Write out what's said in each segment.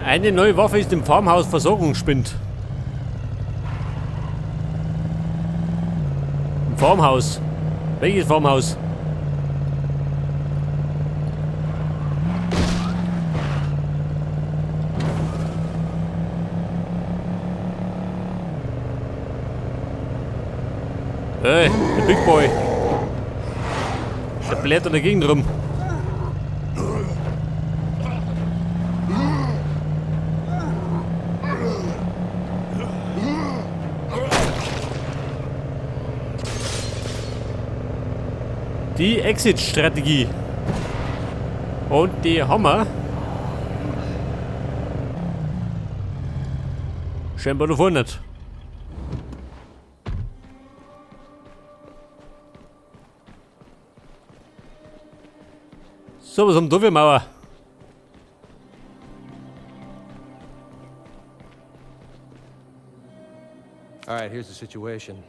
Eine neue Waffe ist im Farmhaus Versorgungsspind. Im Farmhaus. Welches Farmhaus? Hey, der Big Boy. Der bläht in der Gegend rum. Die Exit-Strategie. Und die haben wir. Scheinbar davor nicht. So, was haben da für Mauer? All right, here's the situation.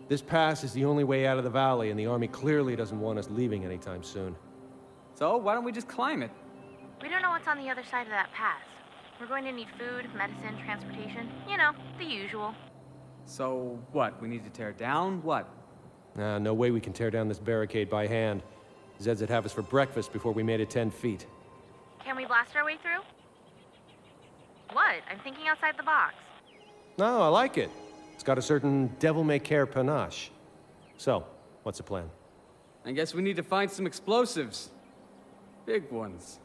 This pass is the only way out of the valley, and the army clearly doesn't want us leaving anytime soon. So, why don't we just climb it? We don't know what's on the other side of that pass. We're going to need food, medicine, transportation. You know, the usual. So, what? We need to tear it down? What? Nah, no way we can tear down this barricade by hand. Zeds would have us for breakfast before we made it 10 feet. Can we blast our way through? What? I'm thinking outside the box. No, I like it. It's got a certain devil-may-care panache. So, what's the plan? I guess we need to find some explosives. Big ones.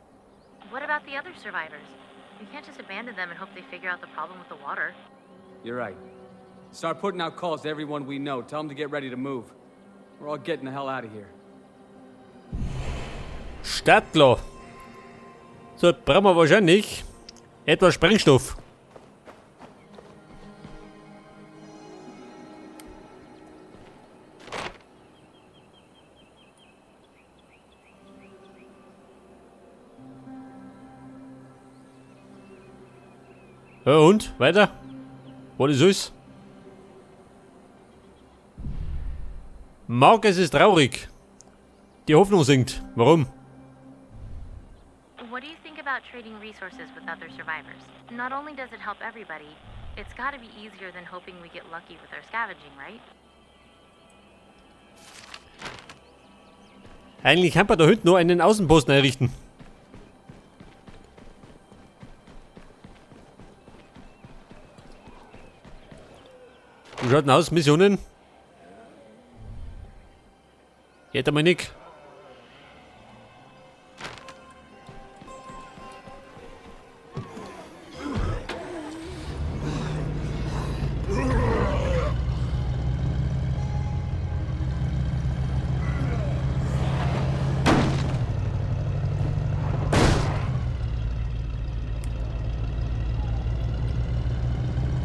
What about the other survivors? We can't just abandon them and hope they figure out the problem with the water. You're right. Start putting out calls to everyone we know. Tell them to get ready to move. We're all getting the hell out of here. Startklar. So, brauchen wir wahrscheinlich etwas Sprengstoff. Ja, und? Weiter? Was ist es? Marcus ist traurig. Die Hoffnung sinkt. Warum? What do you think about trading resources with other survivors? Not only does it help everybody, it's gotta be easier than hoping we get lucky with our scavenging, right? Eigentlich kann man da hinten nur einen Außenposten einrichten. Wie schaut denn aus? Missionen? Geht einmal nicht.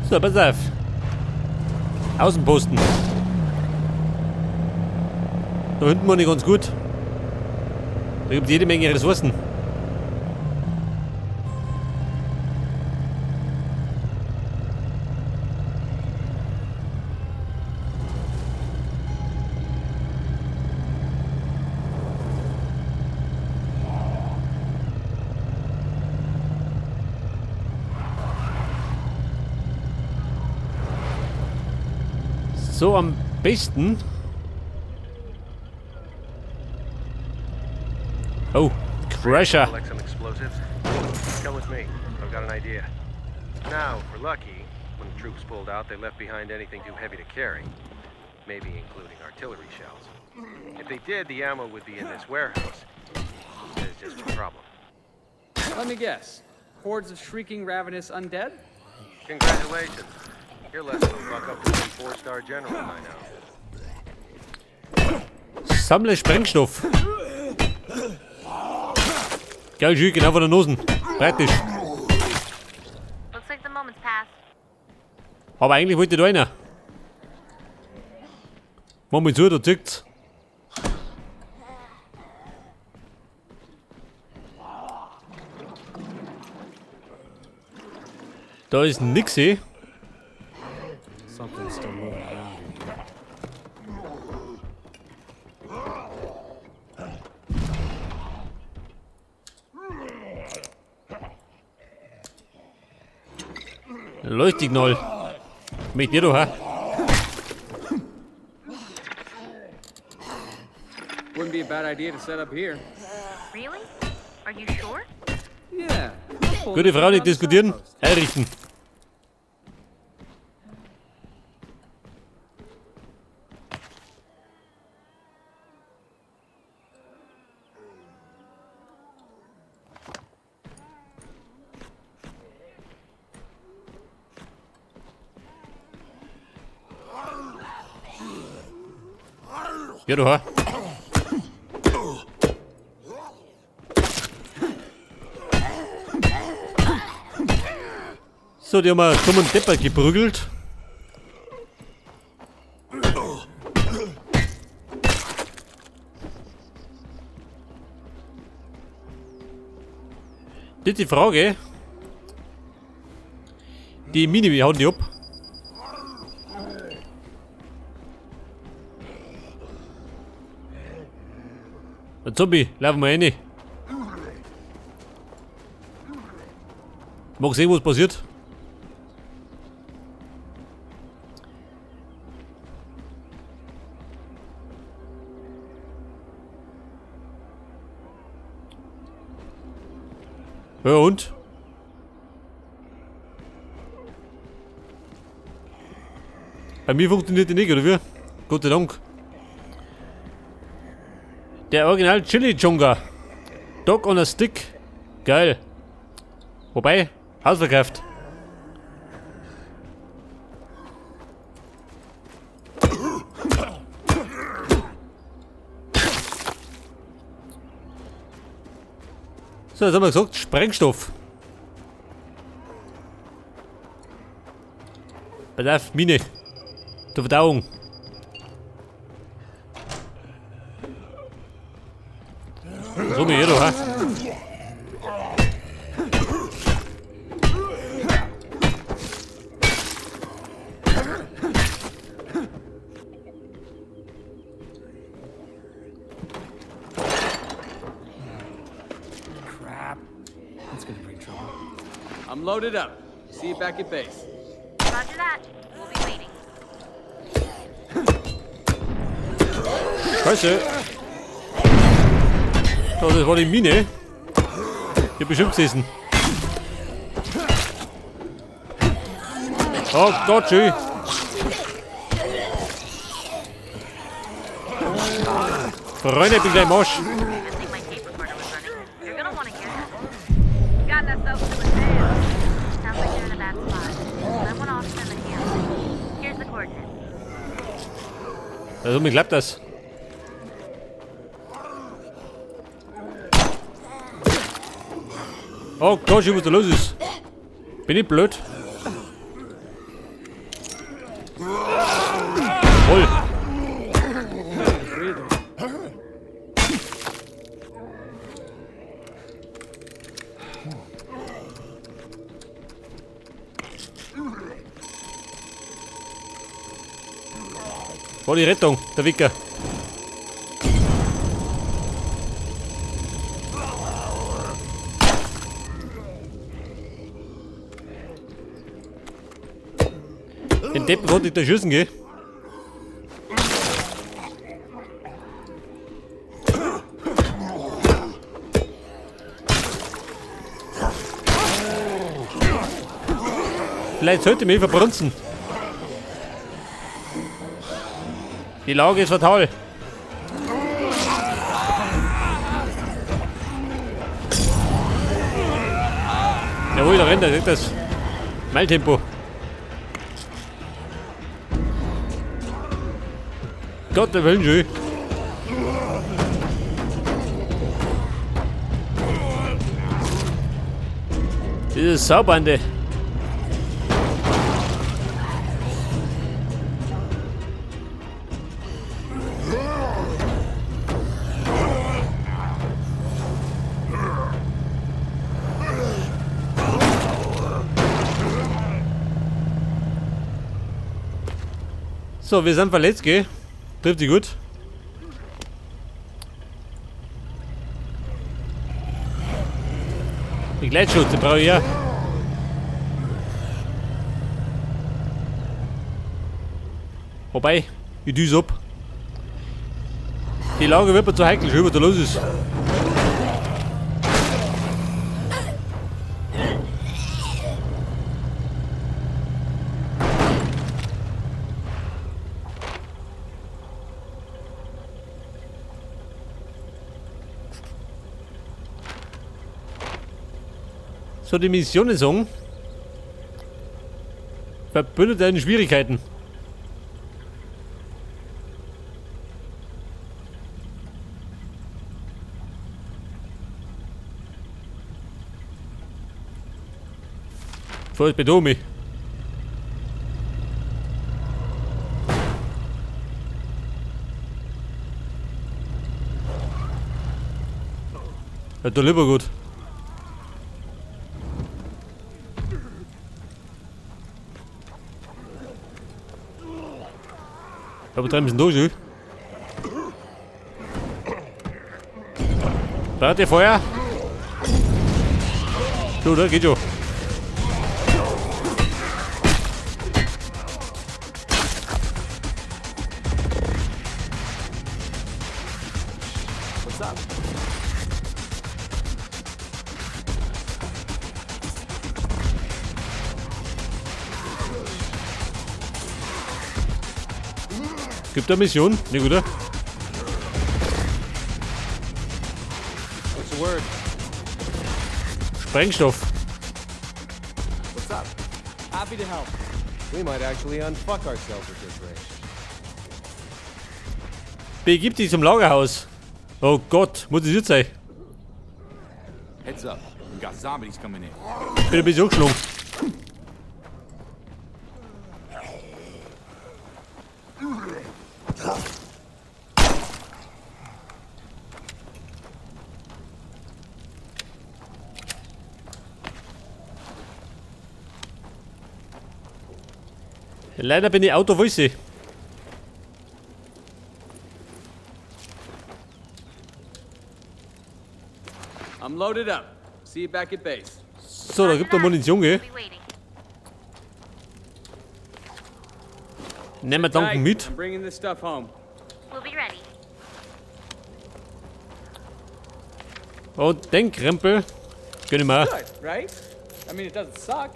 So, pass auf. Außenposten. Da hinten war nicht ganz gut. Da gibt es jede Menge Ressourcen. So, am besten. Oh, Crasher. Collect some explosives. Come with me. I've got an idea. Now, if we're lucky, when the troops pulled out, they left behind anything too heavy to carry. Maybe including artillery shells. If they did, the ammo would be in this warehouse. There's just one problem. Let me guess. Hordes of shrieking, ravenous undead? Congratulations. You're less than a buck up to some four-star general by now. Sammle Sprengstoff. Geil, schön, genau vor der Nase. Praktisch. Looks like the moment's passed. Aber eigentlich wollte da einer. Mach mal zu, da zückt's. Da ist nix, eh. Something's still moving around in here. Leuchtsignal. Mit dir, du, ha? Wouldn't be a bad idea to set up here. Really? Are you sure? Yeah. Gute Frau, nicht diskutieren. Einrichten. Ja, du, ha? So, die haben wir dummen Depper geprügelt. Das ist die Frage. Die Mine, wie hauen die ab? Der Zombie, laufen wir rein. Mag sehen, was passiert. Ja, und? Bei mir funktioniert die nicht, oder wie? Gott sei Dank. Der Original Chili Chunga. Dog on a Stick. Geil. Wobei, ausverkauft. So, jetzt haben wir gesagt, Sprengstoff. Pass auf, Mine. Zur Verdauung. So wie jeder, ha? Crap. That's gonna bring trouble. I'm loaded up. See you back at base. Roger that. We'll be waiting. Scheiße. So, das war die Mine. Ich hab bestimmt gesessen. Oh Gott, schön. Freunde, ich bin gleich im Arsch. Good thing my tape recorder was running. You're gonna want to hear that. Gotten ourselves to a jam. Sounds like they're in a bad spot. I want to offer them a hand. Here's the coordinates. Also, mir klappt das. Oh Gott, was da los ist. Bin ich blöd? Voll. War die Rettung, der Wicker. Den Deppen konnte ich da schießen, gell? Vielleicht sollte ich mich verbrunzen. Die Lage ist fatal. Jawohl, da rennt er, seht das. Mein Tempo. Gott, der Willen, schön. Diese Saubande. So, wir sind verletzt, gell? Trifft sich gut. Den Gleitschutz, den brauche ich ja. Wobei, ich düse ab. Die Lage wird mir zu heikel, schau, was da los ist. So, die Mission ist um. Verbündete in Schwierigkeiten. Voll bedroh mich. Ja, da lieber gut. Aber drei müssen durch, oder? Da hat der Feuer. So, da geht schon. What's up? Gibt da Mission? Ne, oder? What's the word? Sprengstoff. What's up? Happy to help. We might actually unfuck ourselves at this rate. Begib dich zum Lagerhaus. Oh Gott, muss das jetzt sein? Heads up, we got zombies coming in. Bin ein bisschen angeschlagen. Leider bin ich Auto, wo ist sie? I'm loaded up. See you back at base. So, da gibt es Munition, gell? Nehmen wir Tanken mit. I'm bringing this stuff home. We'll be ready. Und den Krempel gönn ich mir. Good, right? I mean, it doesn't suck.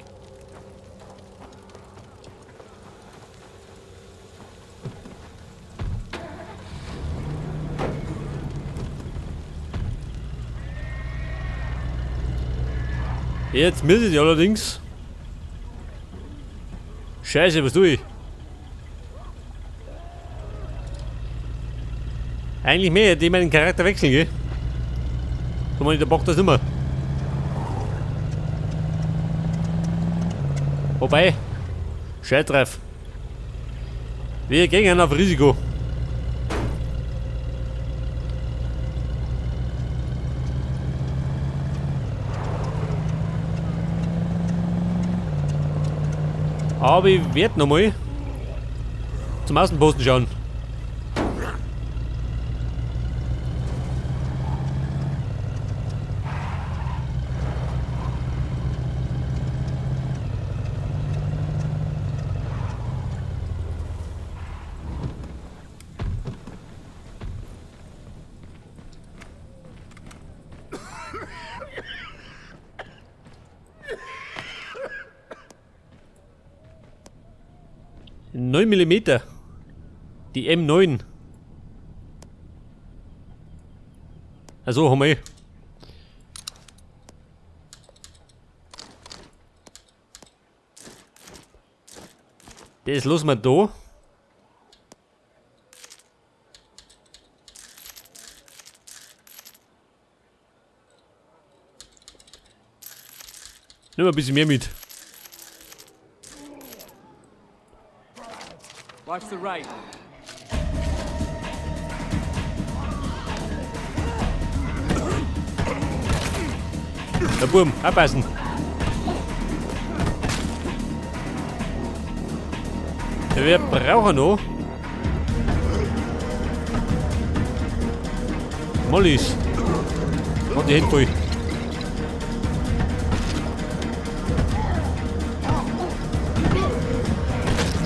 Jetzt müssen sie allerdings. Scheiße, was tue ich? Eigentlich mehr, hätte ich meinen Charakter wechseln, gell? So, man, der bockt das immer. Wobei, Scheiß drauf. Wir gehen auf Risiko. Aber ich werd nochmal zum Außenposten schauen. 9 Millimeter. Die M9. Also haben wir. Das lassen wir da. Nehmen wir ein bisschen mehr mit. Watch the right. Der Burm, abpassen. Wir brauchen noch Mollys. Und die Hände voll.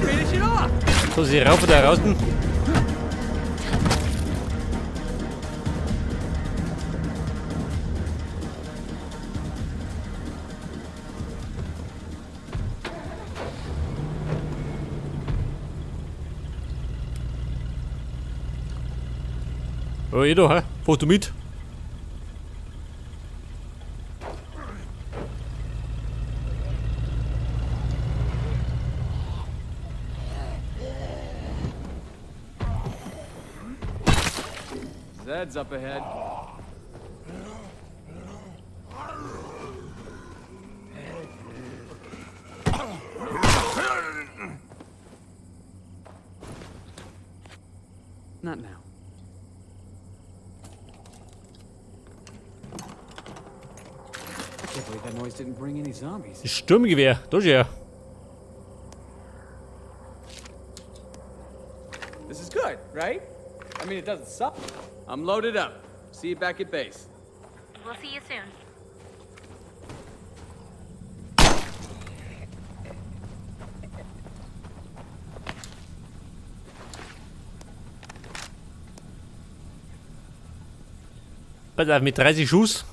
Finish it off. So, sie raufen da raus. Oh, Edo, hä? Foto mit. Zed's up ahead. Not now. I can't believe that noise didn't bring any zombies. Sturmgewehr, da ist er. This is good, right? I mean, it doesn't suck. I'm loaded up. See you back at base. We'll see you soon. Pass auf, mit 30 Schuss.